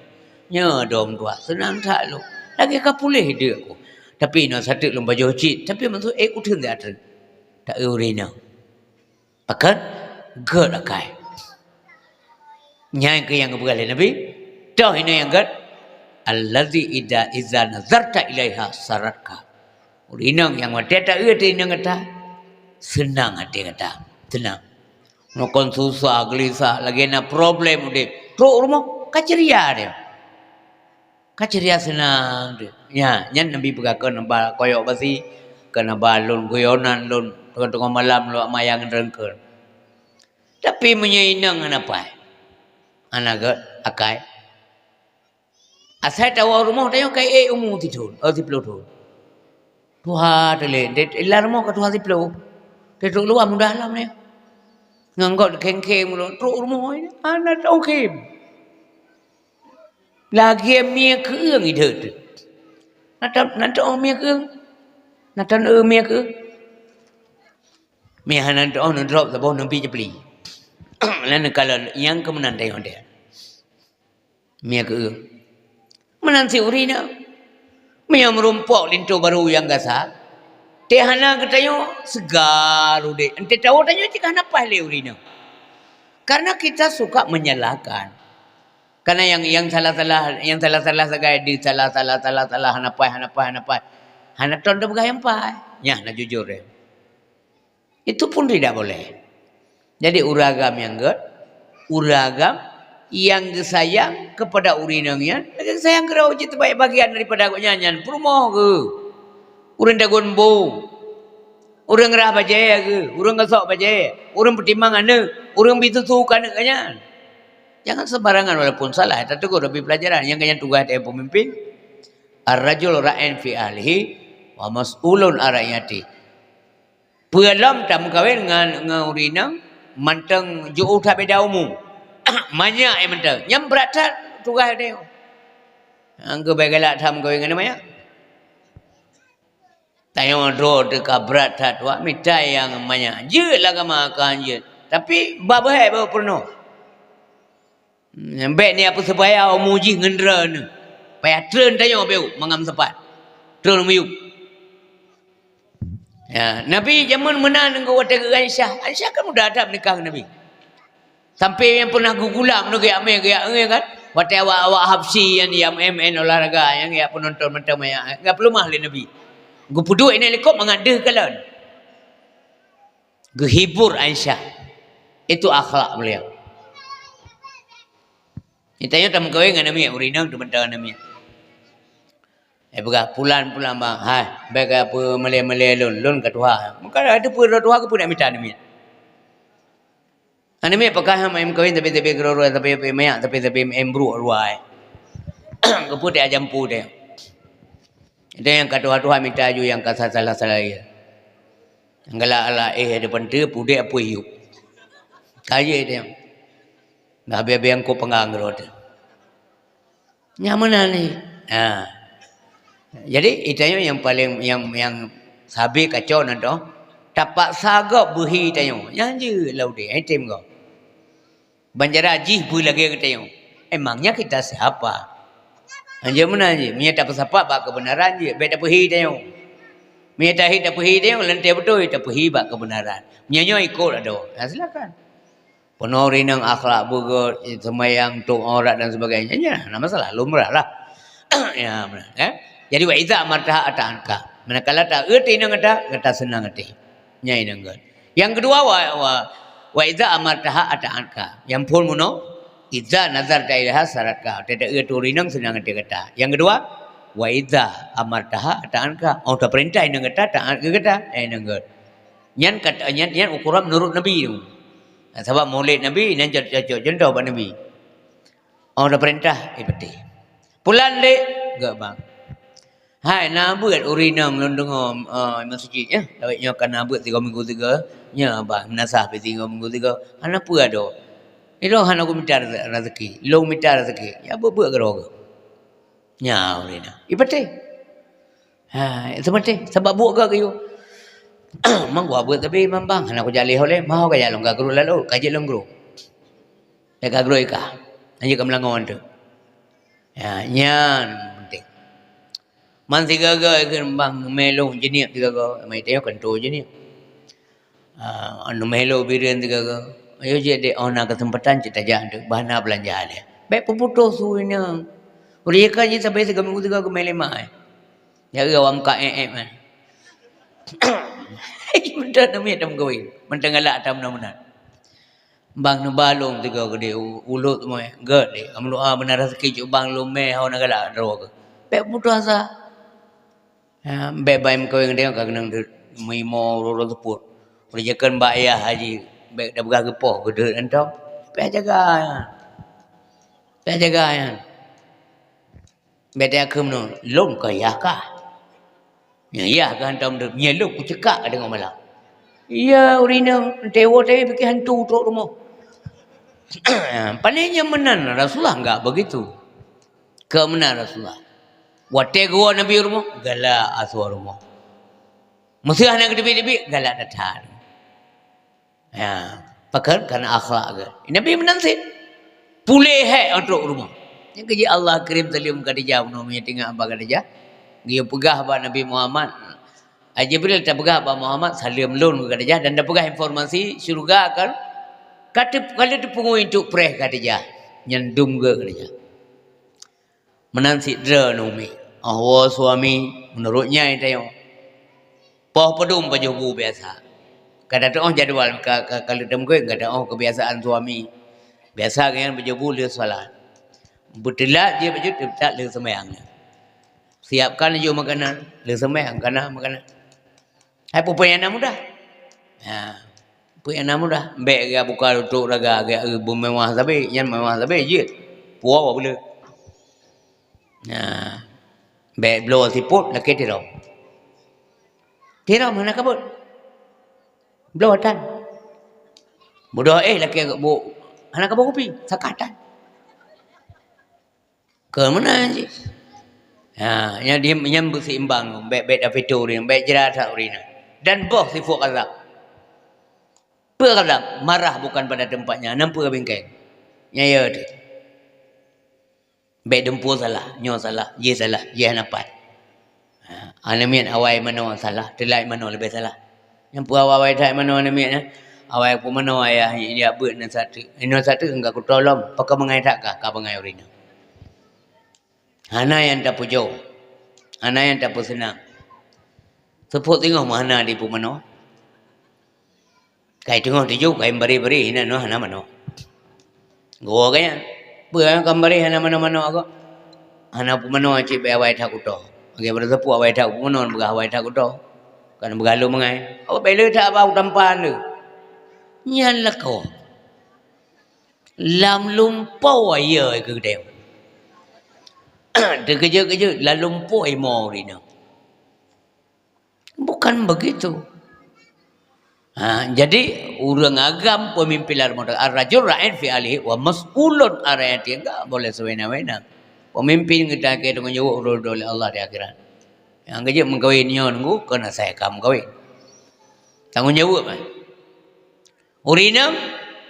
Nyoe dom dua, seunang that lôn. Lagée ka puléh deuk ku. Tapi inoe sateuk lôn pajoh cit, tapi maksud ék kuteun that treuk. Taeu ureuëng inong. Pakon? Gét akai. Nyan keuh nyang geupeugah lé Nabi, toh inoe nyang gét, "Allazi idza, iza nazarta ilaiha saratka." Ureuëng inong nyang watée taeu ateueh inong gata, seunang até gata, seunang. Nyoe kon susah, geulisah, lagée na problem udeb. Trok rumoh, ka ceria deh. Ka ceria seunang teuh. Nya, nyan Nabi peugah, "Kon haba koyok basi, kon haba lôn guyonan lôn teungoh-teungoh malam lôn mayang ngon reungkeun. Tapi meunyoe inong hana paih, hana gét akai. Asai tawoe rumoh tanyoe ka ék umu sithon, oh, siploh thon. Tuha teulé, dek lam rumoh ka tuha siploh. Trok luwa mudah lom nyoe. Ngon gét kheng-kheng ulôn, trok rumoh nyoe, hana teuoh khém. Lagèe mié keueung ideuet teuh. Na ta-, na teuoh mié keueung. Na teuoh mié keueung. Mié hana teuoh neudrop saboh neubi jeupli. Laén neukalon nyang keu meunan tanyoe deh. Mié keueung. Meunan si ureueng inong. Meunyoe meurumpok linto barô nyang gasa, teuh hana geutanyoe seugar udép. Enteuk tawoe tanyoe cit hana paih lé ureueng inong. Karena kita suka menyalahkan. Karena nyang, nyang salah-salah, nyang salah-salah sagai di salah, salah, salah, salah, hana paih, hana paih, hana paih. Hana ton teupeugah nyang paih. Nyan na jujur deh. Itu pun tidak boleh. Jadi ureueng agam nyang gét, ureueng agam nyang geusayang kepada ureueng inong nyan, lagèe geusayang keudroe cit sebagai bagian daripada gobnyan, nyan peurumoh geuh. Ureueng dagon bu, ureueng rhah bajèe geuh, ureueng geusok bajèe, ureueng peutimang aneuk, ureueng bi susu keu aneuk geuh nyan. Jangan sembarangan walaupun salah, tateugor, tabri pelajaran. Nyang geuh nyan tugaih peumimpin. Ar-rajul ra'in fi ahlihi wa mas'ulun an ra'iyatihi. Peue lom tameukawen ngon, ngon ureueng inong mantong jiôh that beda umu. Manyak, eh, mantong. Nyan brat that tugaih tanyoe. Nyang keuh bèk galak tameukawen ngon manyak. Tanyoe droe teuka brat that, wak mita nyang manyak. Jeuet lah kama akan jeuet. Tapi bak beuhe baru peurunoe. Hmm, bèk neujak peuseubaya umu jih ngon droeneuh. Payah treun tanyoe beu mangat meusapat. Treun miyueb. Ya, Nabi jameun meunan ngon watèe geuh Aisyah. Aisyah kan muda that meunikah ngon Nabi. Sampai nyang peunah geugulam nyoe geujak mè, geujak ngieng kan. Watèe awak-awak Habsyi nyang jijak meu'en-meu'en olahraga, nyang jijak peunonton mantong manyak, geupeuleumah lé Nabi. Geupeuduek inan likot mangat deuh kalon. Geuhibur Aisyah. Itu akhlak beliau. Geutanyoe tameukawen ngon aneuk miet, ureueng inong teumantong aneuk miet. Eh, peugah, "Pulan, pulan, bang. Hai, bèk keu peue malèe-malèe lôn, lôn ka tuha." Maka ada peue droe tuha, keupeue nak mita aneuk miet? Aneuk miet pakon han meu'en kawen, tapi-tapi keudroe-droe, tapi-tapi manyak, tapi-tapi meu'en brôk rua, eh. Keupeue tajampu teuh. Ada nyang ka tuha-tuha mita aju nyang ka salah-salah, ya. Nyang galak-galak, eh, ada pente, pudek, apui yup. Kaya dia. Dah biar-biar kok penggang rot. Nyang meunan ni. Ha. Jadi, itanyoe nyang paleng, nyang, nyang sabe kacau na doh, tapaksa gob beuhi tanyoe. Nyan jeuet lam udeb, item gob. Ban cara jih beu lagèe geutanyoe. Emangnya kita siapa? Hanjeuet meunan jih. Meunyo tapeusapat bak keubeunaran jih, bèk tapeuhi tanyoe. Meunyo tahi tapeuhi tanyoe, leuntèe beutôi tapeuhi bak keubeunaran. Meunyo nyoe ikot adoe, ya silakan. Peunoh ureueng inong akhlak beugöt, seumayang, tutup aurat dan sebagainya. Nyan hana masalah, lumrah lah. Ya, meunan, eh. Jadi, wa idza amartaha ata'atka. Manakala ta-eu teuh inong gata, gata seunang até. Nyan inong gata. Nyang keudua, wa, wa, wa idza amartaha ata'atka. Nyang phôn meunoe, idza nazarta ilaiha sarratka. Watèe ta-eu teuh ureueng inong seunang até gata. Nyang keudua, wa idza amartaha ata'atka. Oh, tapeurintah inong gata, taat keu gata. Eh, inong gata. Nyan kata, nyan, nyan ukoran meunurot Nabi tu. Sabab mulod Nabi, nyan cocok, cocok contoh bak Nabi. Oh, tapeurintah, eh, patéh. Pulan dek, gak bang. Hai, na beuet ureueng inong lôn deungoe, eh, meuseujid, ya. Lawét nyoe ka na beuet tiga minggu tiga. Nya, bah, meunasah pih tiga minggu tiga. Hana peue adoe. Ilôn hana kumita rezeki, lôn mita rezeki. Ya, beuet-beuet keudroe. Nya, ureueng inong. Ipatéh. Ha, itu patéh. Sabab buet gak geuyue. Mang gua beuet tapi mambang. Hana kujak lé ho lé. Mau kajak lôn ka groe lalu. Kajak lôn groe. Ka groe ikan. Hanya ka meulangon tu. Ya, nyan penting. Man sigaga ikheun bang, mé lôn jeunieb sigaga, mé teuh keuntô jeunieb. Ah, anu mé lôn bireuen sigaga. Ayo jeuet dek, oh na keuseumpatan cit tajak dek, bah na beulanja dek. Bèk peuputôh su inong. Ulèe ka jih sabe sigoe minggu sigoe geumé lima, eh. Ya, eu awak muka, eh, eh, man. Mantong namiet tam gawe, mantong galak tam na meunan. Bang neuba lôn tiga geude u-, ulôt teumé, gét deh. Kamoe doa beuna raseuki cit bang lôn mé ho na galak droe keuh. Bèk putus asa. Ha, bèk bai meukawen ngon ka keunong deuet meulimo uroe-uroe seupôt. Peureujeukon bak yah haji, bék tapeugah geupoh keudeuh hantom. Payah jaga nyan. Payah jaga nyan. Bék takheun nyoe, lôn ka yah kah. Nyang yah keu hantom deuh, nyan lôn kuceukak ka teungoh malam. Ya, ureueng inong, teuwoe teuwoe pike hantu trok rumoh. Pane nyang meunan Rasulullah enggak begitu. Keu meunan Rasulullah. Watée geuwoe Nabi rumoh, galak asoe rumoh. Meuseuh hana geuteubiet-teubiet, galak that-that. Ya, pakon? Karena akhlak geuh. Nabi meunan cit. Puléh hék trok rumoh. Nyang keujeuet Allah kirim saleuem Khadijah, bunoe meunyo teuingat haba Khadijah. Geuyue peugah bak Nabi Muhammad. Ai Jibril tapeugah bak Muhammad, saleuem lôn keu Khadijah dan tapeugah informasi syeuruga kan. Ka teu-, ka lheueh teupeungui teuk preh Khadijah. Nyan dum geuh Khadijah. Meunan sidroe nyoe Umi. Oh, woe suami, meunurot nyan tanyoe. Poh padum pajoh bu biasa. Ka tatu'oh jadwal ka, ka, ka lheueh teumeukeue, ka tatu'oh kebiasaan suami. Biasa gobnyan pajoh bu lheueh salat. Beuteulat jih bacut, teulat lheueh seumayang. Siapkan laju makanan, lheueh seumayang kana makanan. Hai peue-peue nyang na mudah. Ha. Peue nyang na mudah. Bék geubuka tutup raga, geu-, beumewah sabe, nyan mewah sabe jeuet. Puwoe buleuen. Nah, bék bloe sipot lakée tirong. Tirong hana kabot. Bloe tan. Bodoh eh lakée bu hana kabot kupi, sakatan. Keu meunan cit. Ha, nyan di, nyan beuseimbang, bék, bék dapito ureueng, bék jra that ureueng. Dan boh sifat ghadab. Peue ghadab? Marah bukan pada tempatnya, nan peue bingkeng. Nyan ya teuh. Bék dumpeue salah, nyoe salah, jih salah, jih hana pat. Ha, aneuk miet awai manoe salah, teulait manoe leubeh salah. Nyang peue awai-awai that manoe aneuk miet nyan? Awai peumanoe ayah nyan jak beuet nyan sateuk. Inoe sateuk ka kutoe lom, pakon bangai that kah, ka bangai ureueng nyan. Hana nyang tapujoe. Hana nyang tapeuseunang. Seupôt teungoh meuhana dipeumanoe. Kai teungoh tujoh, kai meubari-bari, inan nyoe hana manoe. Geuwoe gobnyan. Peue nyang ka meubari hana manoe-manoe agam? Hana peumanoe cit bék awai that kutoe. Lagée baroe seupôt awai that kupeumanoe, peugah awai that kutoe. Kan peugah lôn meungai. Awak bék le that bak utampan le. Nyan lakoe. Lam lumpoe ye keu geutanyoe. Teukeujot-keujot lam lumpoe imoe ureueng inong. Bukan begitu. Ha, jadi ureueng agam peumimpin lam rumoh tangga, ar-rajul ra'in fi ahlihi wa mas'ulun an ra'iyatihi, enggak boleh sewena-wena. Peumimpin geutanyoe tanggung jaweueb lé Allah di akhirat. Nyang keujeuet meukawen nyoe nunggu keu na sai ka meukawen. Tanggung jaweueb, eh. Ureueng inong,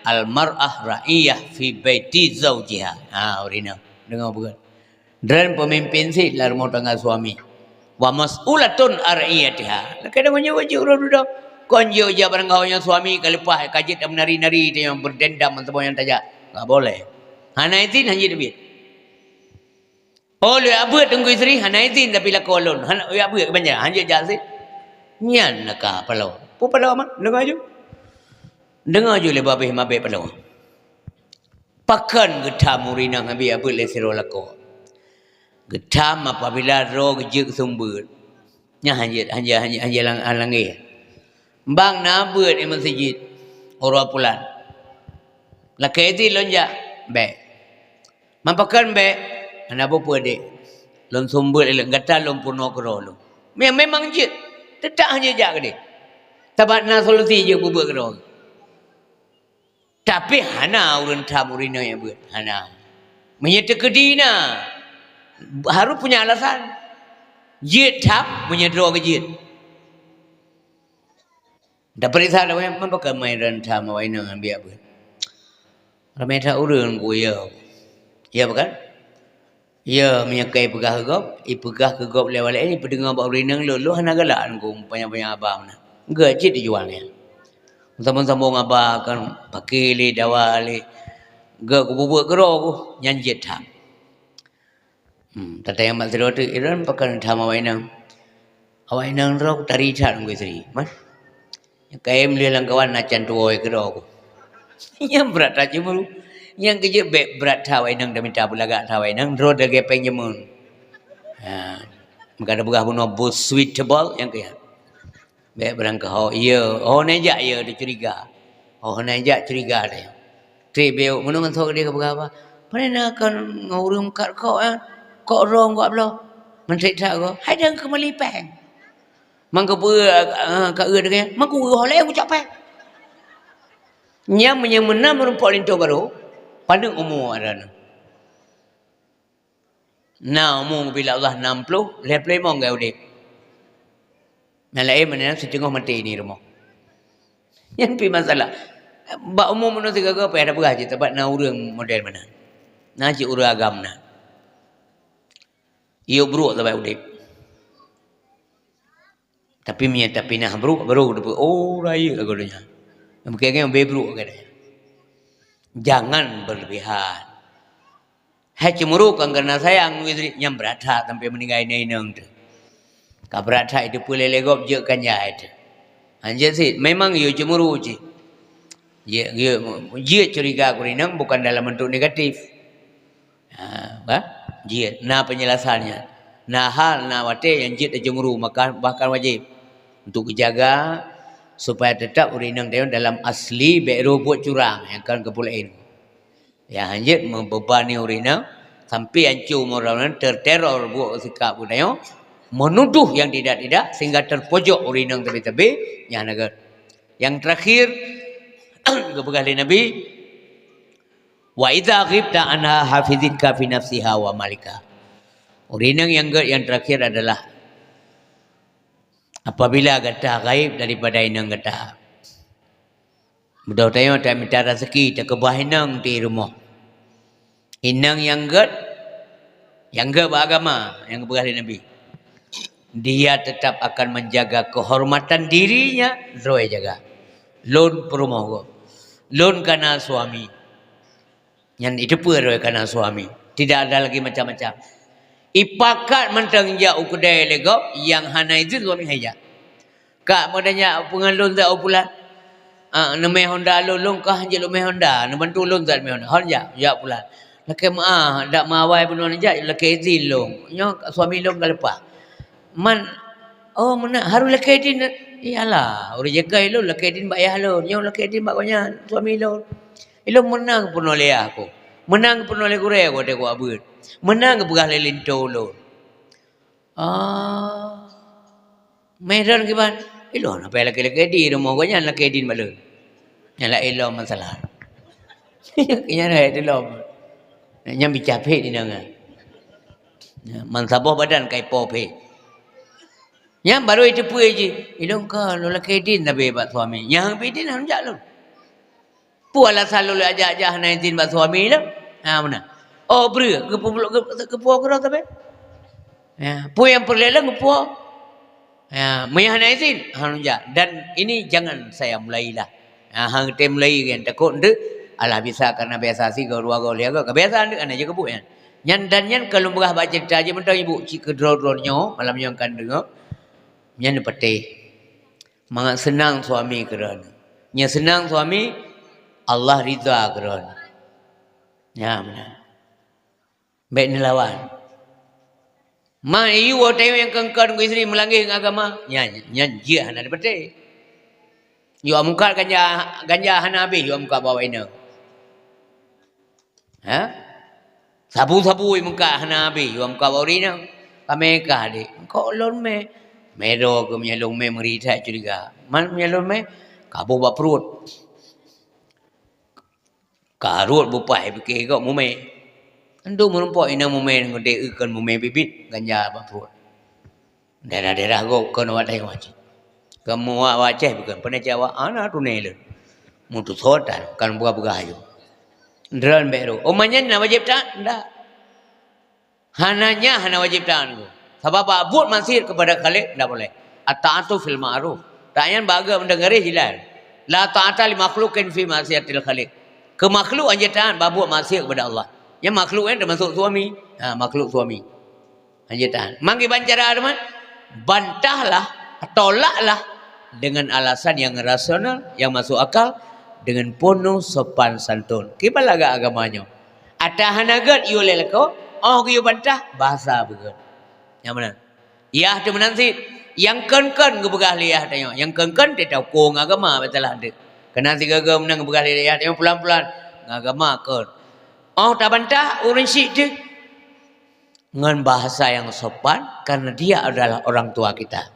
al-mar'ah ra'iyah fi baiti zaujiha. Ha, ureueng inong. Deungoe beugét. Droen peumimpin sit lam rumoh tangga suami. Wa mas'ulatun an ra'iyatiha. Lakée deungoe nyoe wajéb ureueng dudoe. Kon jeuet jak barangkaho nyang suami ka leupah, ka jeuet meunan nari-nari teuh nyang beudendam meusaboh nyang tajak. Enggak boleh. Hana izin, hana jeuet teubiet. Oh, lôn jak beuet Teungku Istri, hana izin tapi lakoe lôn. Hana jak beuet keubanja, hanjeuet jak sit. Nyan na ka paloe. Peue paloe, Mak? Deungoe ju. Deungoe ju lé babeh mabek paloe. Pakon geutham ureueng inong habéh jak beuet lé sidroe lakoe. Geutham apabila droe geujeuet keu seumeubeuet. Nyan hanjeuet, hanjeuet, hanjeuet, hanjeuet lang-, langée. Bang na beuet di meuseujid uroe pulan. Lakée izin lôn jak, bék. Man pakon bék? Hana peue-peue deh. Lôn seumeubeuet ilée gata lôn peurunoe keudroe lôn. Mem-, memang jeuet. Teutap hana jak keudeh. Sabab na solusi jeuet peubeuet keudroe. Tapi hana ureueng tham ureueng inong jak beuet. Hana. Meunyoe teukeudi na, harôh punya alasan. Jeuet tham meunyoe droe geujeuet. Tapeuriksa lawét, man pakon mai reuntang awai inong ngon biak beuet. Ramé that ureueng ku ya. Ya pakon? Ya, meunyoe ka ipeugah keu gob, ipeugah keu gob lé awak laén, ipeudeungoe bak ureueng inong lôn, lôn hana galak ngon panyang-panyang haba meunan. Geuh cit tujuan nyan. Sambông-sambông haba kan paké lé, dawa lé. Geuh kububuet keudroe ku, nyan jeuet that. Hmm, tatanyong bak sidroe teuk, "Droen pakon tham awak inong?" "Awak inong droe tari that ngon istri." Man? Kayém lheueh lam kawan na can tuwoe keudroe ku. Nyang brat that cuma. Nyang keujeuet bék brat that awak inong dan mita beulagak that awak inong, droe lagée péng jameun. Ha. Meuka tapeugah bunoe bus suitable nyang keu nyan. Bèk beurangkaho, iya. Oh, hana jak, iya, teucuriga. Oh, hana jak, curiga deh. Trép bèk, meunurot ngon soe dia ka peugah apa? Pane na kan ngon ureueng kat kok, eh? Kok rong kok bloe. Meuntrik that kok. Hai dang keumali péng. Mang keupeue, eh, ka eu deungon? Mang keueu ho lé kucok péng. Nyang meunyoe meunan meurumpok linto barô, paneuk umu aran. Na umu bila Allah nam ploh, lhèe ploh limong gaya udép. Nyang laén meunan siteungoh maté ni rumoh. Nyan pi masalah. Bak umu manusia gaga payah tapeugah cit, sabab na ureueng model meunan. Na cit ureueng agam na. Yôh brôk sabai udép. Tapi meunyoe tapinah brôk, baru tapeu, oh, rayeuk lagoe donya. Mungkin kan lebih brôk kan. Jangan berlebihan. Hai cemburu kan karena sayang, nyang brat that sampai meninggai inong tu. Ka brat that itu pulai legop jek kan jahit. Hanjeuet sit, memang you cemburu cit. Jeuet, jeuet, jeuet curiga keu inong bukan dalam bentuk negatif. Ha, bah? Jeuet na penjelasannya. Na hal, na watèe nyang jeuet cemburu, maka bahkan wajib untuk jaga supaya tetap ureueng inong dalam asli bèk rôh buet curang nyang kan keupeu laén. Ya, hanjeuet membebani ureueng inong sampai ancô moral terteror buet sikap budaya menuduh yang tidak-tidak sehingga terpojok ureueng inong teubi-teubi nyang hana gèt. Yang terakhir, geupeugah lé Nabi, "Wa idza ghibta anha hafizatka fi nafsiha wa malika." Ureueng inong nyang gèt yang terakhir adalah apabila gata gaib daripada inong gata. Beudôh tanyoe tamita raseuki, takeubah inong di rumoh. Inong nyang gèt, nyang gèt bak agama, nyang geupeugah lé Nabi. Dia tetap akan menjaga kehormatan dirinya, droe jaga. Lôn peurumoh gob. Lôn kana suami. Nyan itu pun droe kana suami. Tidak ada lagi macam-macam. Ipakat mantong jak u keudè lé gob, nyang hana izin suami hai jak. Kak, meudanya peungon lôn zat u pulan. Ah, neumè Honda lôn, lôn kah jeuet leumè Honda, neubantu lôn zat mè Honda. Hon jak, jak pulan. Lakèe meu'ah, dak meuawai bunoe neujak, lakèe izin lôn. Nyoe suami lôn ka leupah. Man, oh, meunan, harôh lakèe idin. Iyalah, ureueng jaga lôn lakèe idin bak yah lôn. Nyoe lakèe idin bak gobnyan, suami lôn. Ilôn meunan geupeurunoe lé yah ku. Meunan geupeurunoe lé gurèe ku watèe ku abeuet. Meunan geupeugah lé linto lôn. Ah. Mè droen kiban, ilôn hana payah lakèe-lakèe di rumoh gobnyan lakèe idin bak lôn. Nyang laén lom masalah. Nyan hai dilom. Nyan bicah phét inong nyan. Nyan, man saboh badan kai po phét. Nyan baru iteupeue jih, ilôn ka lôn lakèe idin sabe bak suami. Nyang bit idin han jak lôn. Peue alasan lôn lôn jak-jak hana izin bak suami lôn? Ha, meunan. Oh, breueh, geupeu-, geup-, geupuwoe keudroe sabe? Ya, peue nyang peureulèe lôn geupuwoe? Ya, meunyo hana izin, ha, lôn jak. Dan ini jangan saya mulailah. Ha, hang teuh mulai kan, takot enteuk, alah bisa karena biasa sigoe dua goe lhèe goe, ka biasa enteuk hana jeuet keubuet nyan. Nyan dan nyan ka lôn peugah bak ceurita jih mantong ibu, cit keu droe-droe nyoe, malam nyoe kan deungoe. Nyan patéh. Mangat seunang suami keu droeneuh. Nyang seunang suami, Allah ridha keu droeneuh. Nyan meunan. Bèk neulawan. Ma, yue watèe nyang keu-keu ngon istri meulangge ngon agama, nyan, nyan jeuet hana dipatéh. Yue mungkat ganja, ganja hana habéh, yue mungkat bak awak inong. Ha? Sabu-sabu meukat hana habéh, yue meukat bak ureueng inong. Ka mè kah, Dek? Kok lôn mè? Mè droe keuh, meunyo lôn mè meuri that curiga. Man meunyo lôn mè, ka boh bak pruet. Ka rhot beupaih pike gob mumè. Entu meurumpok inong mumè ngon dek eu kon mumè bit-bit ganja bak pruet. Daerah-daerah gob kon awak Taiwan cit. Kamoe awak Aceh bukon, pane cit awak hana tunai lôn. Meutusoe tan, kan peugah-peugah aju. Droen bèk rhot. Oh, meunyan na wajéb taat? Ndak. Hana nyan hana wajéb taat ngon. Sabab bak buet maksiet kepada Khalik ndak boleh. At-ta'atu fil ma'ruf. Taat nyan bak geuh meudeunggari jilan. La ta'ata li makhluqin fi ma'siyatil khaliq. Keu makhluk hana jeuet taat bak buet maksiet kepada Allah. Nyan makhluk nyan teumasuk suami. Ha, makhluk suami. Hana jeuet taat. Mangke ban cara teuma, bantahlah, tolaklah dengan alasan yang rasional, yang masuk akal, dengan penuh sopan santun. Kiban lagak agama nyoe. Ata hana gèt yue lé lakoe, oh geuyue bantah, bahasa beugèt. Nyang meunan. Yah teuh meunan cit. Nyang kon-kon geupeugah lé yah tanyoe, nyang kon-kon teuh tahuköm agama, beutôi lah deuh. Keunan sigoe-goe meunan geupeugah lé yah tanyoe pulan-pulan, agama kon. Oh tabantah ureuëng syiek teuh ngon bahasa yang sopan, karena dia adalah orang tua kita.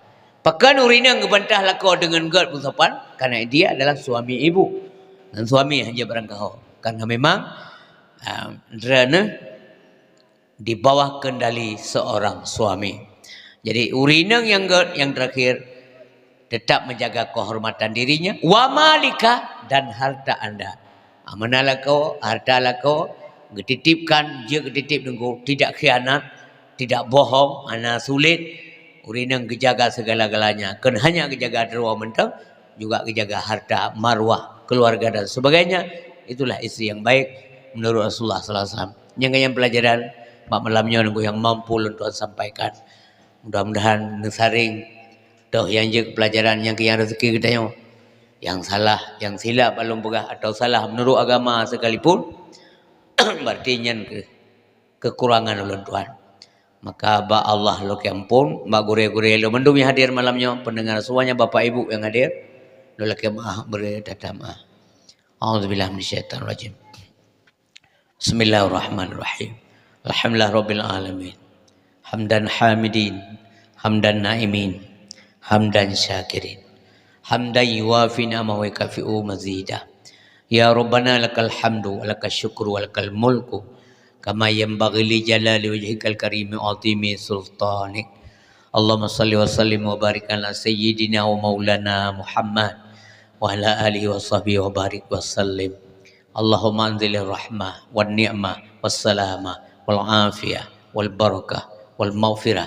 Pakon ureuëng inong geubantah lakoe deungon gét meusopan, karena dia adalah suami ibu. Dan suami hanya barangkaho. Karena memang, ah, droeneuh di bawah kendali seorang suami. Jadi, ureuëng inong nyang gét, nyang terakhir, tetap menjaga kehormatan dirinya, wa malika, dan harta anda. Amanah lakoe, harta lakoe, geutitipkan, jeuet geutitip teungku, tidak khianat, tidak bohong, hana sulet. Ureuëng inong geujaga segala-galanya, kon hanya geujaga droe mantong, juga geujaga harta, marwah, keluarga dan sebagainya. Itulah istri yang baik menurut Rasulullah sallallahu alaihi wasallam. Nyang keuh nyan pelajaran bak malam nyoe nyang mampu lôn tuan sampaikan. Mudah-mudahan neusaring toh nyang jeuet pelajaran nyang keu nyang rezeki geutanyoe. Nyang salah, nyang silap bak lôn peugah atau salah menurut agama sekalipun, berarti nyan keuh kekurangan ulôn tuan. Maka bak Allah lôn lakée amphon, bak gurée-gurée lôn mandum nyang hadir malam nyoe, pendengar semuanya, bapak ibu nyang hadir, lôn lakée meu'ah, bri teutab meu'ah. A'udzubillahi minasyaitonirrajim. Bismillahirrahmanirrahim. Alhamdulillahirabbil alamin. Hamdan hamidin, hamdan naimin, hamdan syakirin. Hamdan yuwafi ni'amahu wa yukafi'u mazidah. Ya Rabbana lakal hamdu wa lakal syukru wa lakal mulku, kama yanbaghi li jalali wajhikal karimi wa azimi sultanik. Allahumma shalli wa sallim wa barik ala sayyidina wa maulana Muhammad wa ala alihi wa sahbihi wa barik wa sallim. Allahumma anzilir rahmah wan ni'mah was salama wal afiyah wal barakah wal maghfirah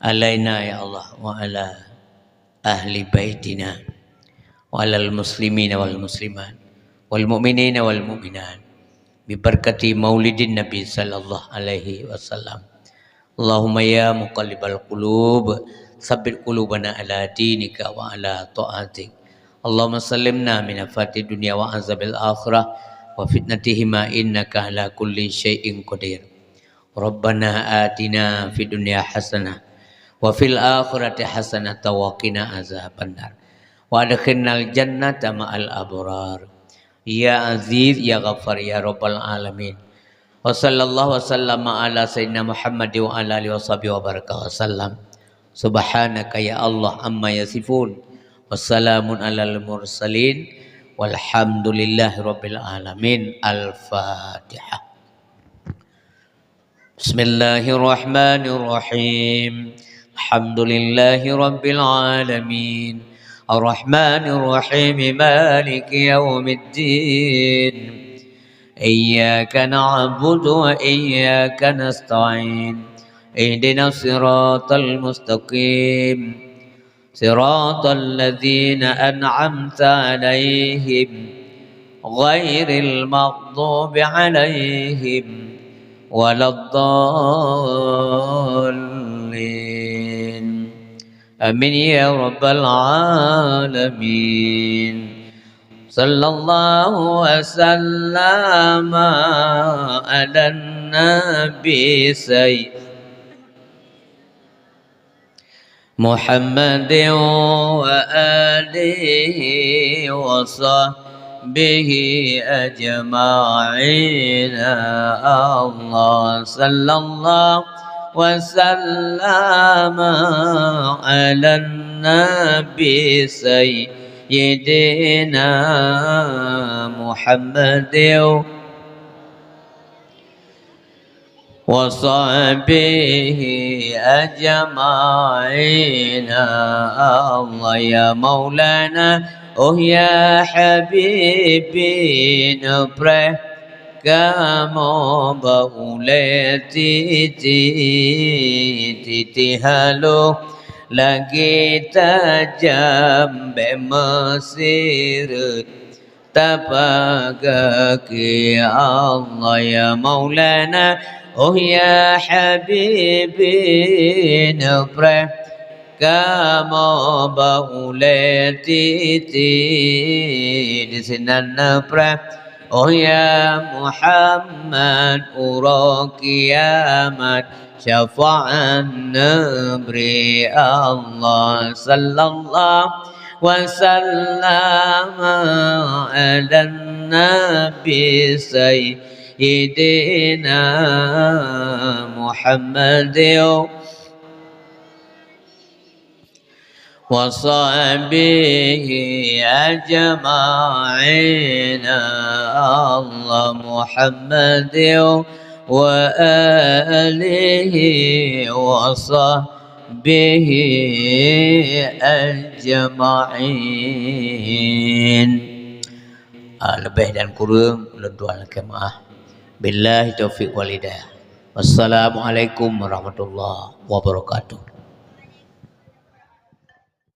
alaina ya Allah wa ala ahli baitina wa alal muslimina wal muslimat wal mu'minina wal mu'minat bi barakati maulidin Nabi sallallahu alaihi wasallam. Allahumma ya muqallibal qulub, tsabbit qulubana ala dinika wa ala taatik. Allahumma sallimna min afatid dunya wa azabil akhirah wa fitnatihima innaka ala kulli syai'in qadir. Rabbana atina fid dunya hasanah wa fil akhirati hasanah wa qina azabannar. Wa adkhilnal jannata ma'al abrar. Ya Aziz, ya Ghaffar, ya Rabbal alamin. Wa sallallahu wa sallama ala sayyidina Muhammad wa ala alihi wa sahbihi wa baraka wa sallam. Subhanaka ya Allah amma yasifun. Wassalamun alal mursalin. Walhamdulillahi rabbil alamin. Al-Fatihah. Bismillahirrahmanirrahim. Alhamdulillahi rabbil alamin. Arrahmanirrahim. Maliki yaumiddin. Iyyaka na'budu wa iyyaka nasta'in. Ihdinas siratal mustaqim. Siratal ladzina an'amta 'alaihim, ghairil maghdubi 'alaihim waladdallin. Amin ya rabbal alamin. Sallallahu wa sallama 'alan nabi sayyid Muhammadin wa alihi wa sahbihi ajma'in. Allah sallallahu wa sallama 'alan nabi sayyidina Muhammadin wa sahbihi ajma'in. Allah ya Maulana, oh ya Habibi, neupreh kamoe bak ulée titi, titi haloh lagée tajam bék meusireut. Tapaga keu Allah ya Maulana, oh ya Habibi, neupreh kamoe bak ulée titi, disinan neupreh Oh ya Muhammad, uroe kiamat, syafaat neubri Allah. Sallallahu wasallam ala nabi sayyidina Muhammad wa sahbihi ajma'in. Allah Muhammad wa alihi wa sahbihi ajma'in. Ah, leubeh dan kureueng ulôn tuan lakée meu'ah. Billahi taufiq wal hidayah. Wassalamualaikum warahmatullahi wabarakatuh.